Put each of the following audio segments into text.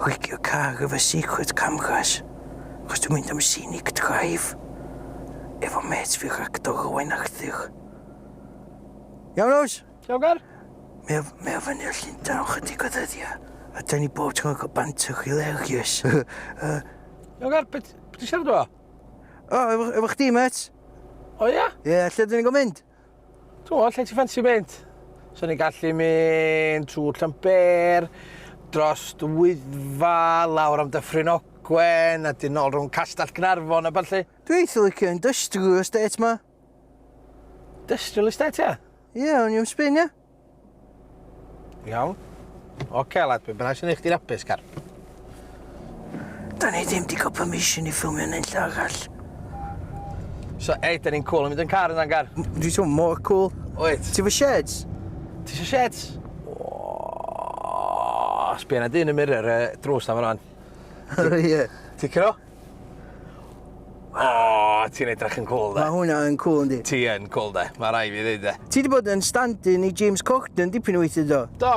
Rigio car efo secret cameras. Chos dwi'n mynd am scenic drive. Efo mêt fi ractor Owain Arthur. Iawn Ows? Iawn Gar? Mae o, mae o fyny o Llundain am chydig o ddyddiau. A da ni bob tro'n cael banter hilarious. Iawn Gar, be ti'n siarad o? O, efo, efo chdi, met? O ia? Ie, yeah, lle dyn ni'n gael mynd? Dwi'n gwybod, lle ti'n ffansi mynd? So ni'n gallu mynd trwy Llanber, dros Wyddfa, lawr am Dyffryn Ogwen, a dyn nôl rhwng Castell Gnarfon a ballu. Dwi eitha licio industrial estate ma. Industrial estate, ia? Ie, yeah, o'n i am spin, ie. Iawn. Oce, okay, lad, be bynnag sy'n eich di'n hapus, car. Da ni ddim di cael permission i ffilmio yn lle arall. So, ei, da ni'n cool yn mynd yn car yna'n gar. Dwi'n teimlo mor cool. Wyt. Ti fo sheds? Ti eisiau sheds? O, sbia na dyn y mirror drws na fan rwan. Ie. Ti'n curo? O, ti'n edrych yn cool, de. Mae hwnna yn cool, yndi? Ti yn cool, de. Mae rai fi ddeud, de. Ti di bod yn stand-in i James Corden dipyn o weithiau, do? Do.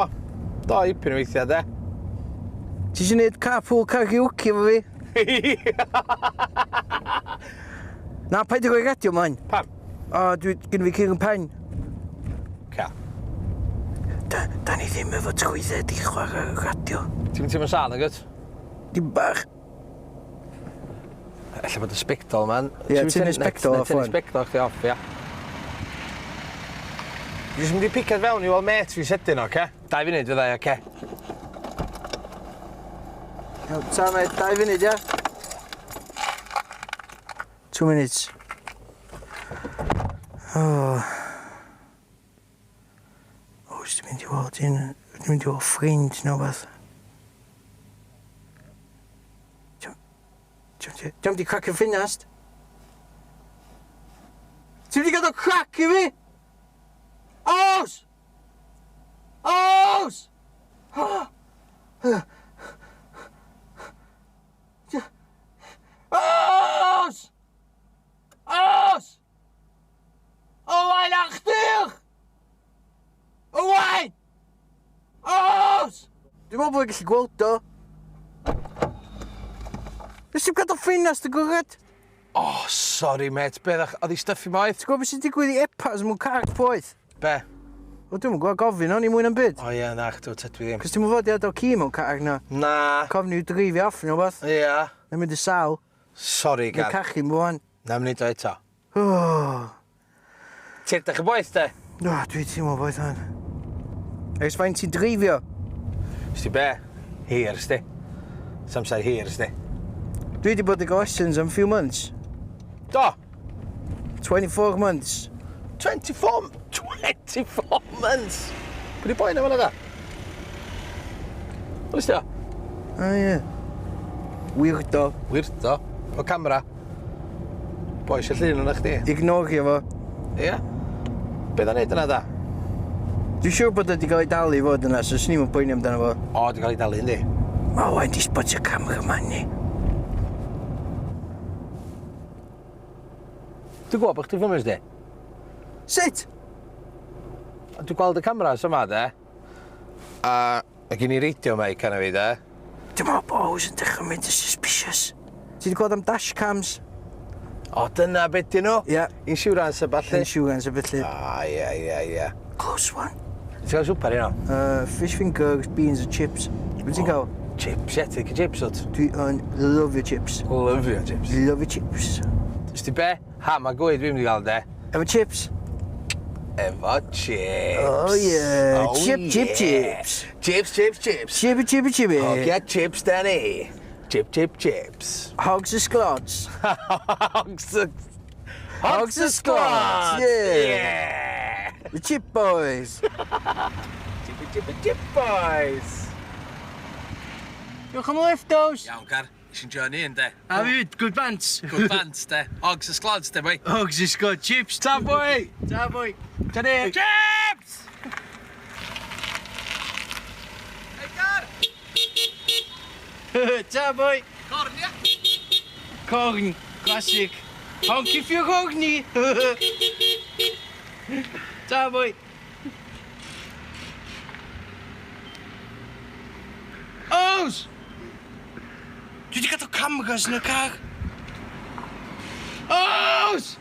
Do, dipyn o weithiau, de. Ti eisiau gwneud carpool karaoke efo fi? Na, paid â rhoi radio mlaen. Pam? O, dwi, gynna fi cur yn pen. Ca. Da, da ni ddim efo trwydded i chwarae radio. Ti'n mynd teimlo'n sâl, nag wyt? Dim bach. Ella bod y sbectol ma'n... Ie, tynnu sbectol off wan. Tynnu sbectol chdi off, ia. Dwi jyst mynd i picad fewn i weld mêt fi sydyn, oce? 2 funud fydda i, oce? Iawn, ta mate, 2 funud, ia? 2 minutes. Oh. Oes, dwi'n mynd i weld un... Dwi'n mynd i weld ffrind neu wbath. Diolch di cracio ffenast. Ti'n mynd i gadael crac i fi? Ows! Ows! Ows! Ows! Owain Arthur! Owain! Ows! Dwi'n meddwl bod fi'n gallu gweld o. Nes ti'm gadael ffenast agored? Oh, sorry mate, be ddach, oedd hi stuffy moeth? Ti'n gwybod beth sy'n digwydd i epas mewn car poeth? Be? O, dwi'm yn gwybod, gofyn o'n i mwy na'm byd. O ie, na, chdw, tydw i ddim. Cos ti'm yn fod i adael ci mewn car na. Na. Cofn i'w dreifio off neu wbath. Ia. Neu mynd y sal. Sorry, Gar. Neu cachu mwy wan. Na, mynd o eto. Oh. Ti'n edrych yn boeth, de? O, dwi teimlo boeth fan. Ers faint ti'n dreifio? Sti be? Hir, sti. Samsar hir, sti. Dwi wedi bod yn gael lessons am few months. Do? 24 months. 24? 24 months? Pwy di boi na fan'na da? Pwy sti o? O ie. Weirdo. Weirdo? O camera. Boi eisiau llun o'na chdi. Ignorio fo. Ie. Be dda'n neud yna da? Dwi'n siŵr bod o wedi cael ei dalu i fod yna, so swn i'm yn poeni amdano fo. O, wedi cael ei dalu, yndi. Mae Owain di spotio cameraman ni. Dwi'n gwybod bod chdi'n ffilmio sdi. Sut? Dwi'n gweld y cameras yma, de. A mae gen i radio mic arna fi, de. Dwi'n meddwl bod Ows yn dechrau mynd yn suspicious. Ti wedi gweld am dashcams? O, dyna beth dyn nhw? Ie. Insurance a ballu. Insurance a felly. A, ie, ie, ie. Close one. Ti'n cael swper heno? Fish fingers, beans a chips. Be ti'n cael? Chips, ie, ti'n cael chips, wyt? Dwi yn lyfio chips. Lyfio chips. Lyfio chips. Sti be? Ham a gwy dwi'n mynd i gael, de. Efo chips? Efo chips. Oh yeah. Oh, chip, chip, yeah. chips. Chips, chips, chips. Chippy, chippy, chippy. Hogia chips, Danny. Chip, chip, chips. Hogs a sglods. Hogs a... Hogs a sglods, yeah. Yeah. The chip boys. Chippy, chippy, chip boys. Diolch am lift, Ows. Iawn, Gar. Nes i'n joio ni, de. A fi, good pants. Good pants, de. Hogs a sglods, de, boi. Hogs a sglod chips. Ta, boi! Ta, boi. Ta ni! Chips! Hey, Gar! Ta, boi. Corn, ia? Corn. Classic. Honk if you're horny. Ta, boi. Ows! Dwi 'di gadal cameras yn y car. Ows!